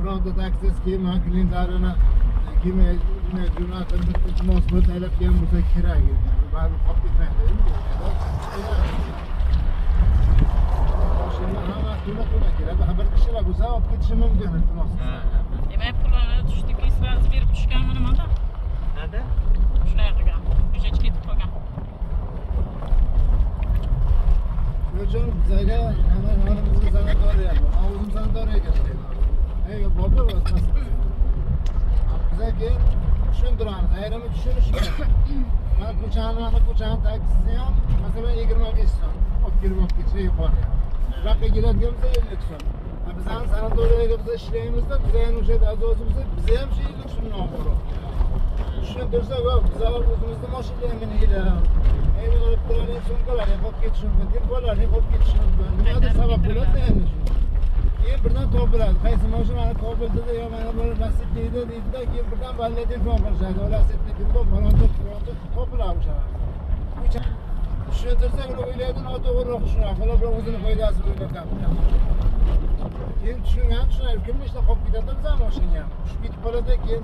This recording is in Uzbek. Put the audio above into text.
Bironta taksist keyin mana klientlarini kim jo'natib iltimos qilib taylab kelgan bo'lsa kerak. Baribir qolib ketmaydi. Mashina hamma to'la-to'la keladi. Bir kishilar bo'lsa olib ketishi mumkin iltimos qilsa. Demak, pulini tushdiki, сразу berib tushganmi nimada? Nada? Shunday qilgan. O'sha ketib qolgan. Shuning uchun bizaga yonimizda sanatoriya bor. Men o'zim sanatoriyaga ishlayman. Ey, bordi o'zi. Biza keyin tushuntiramiz, ayrimi tushunishgan. Mana ko'chani, mana ko'chani taksisi ham masalan 25 so'm olib kelib olib ketish yuqoriga. Bu yoqqa keladigan bo'lsa 50 so'm. Bizani sanatoriyaga biz ishlaymizda, biz ham o'sha yerda a'zosimiz, biz ham shu 50 so'mni olib boramiz. Tushuntirsa, biz o'zimizni mashinaga mininglar. Ey, sumkalarni olib ketishi mumkin, telefonlarni olib ketishi mumkin. Nimadir sabab bo'ladi endi shu. Keyin birdan topiladi. Qaysi mashina mana topildida yo mana bu Lacetti deydi, deydida keyin birdan balli telefon qilishadi. O Lacetti telefon faloncha faloncha topiladi o'sha narsa. Tushuntirsa, ular o'ylaydi noto'g'riroq tushunadi. Ular o'zini foydasi o'ylab gapiradi. Keyin tushungan tushunadi. Kim nechta qolib ketadi bizani mashina ham. Tushib ketib qoladi, keyin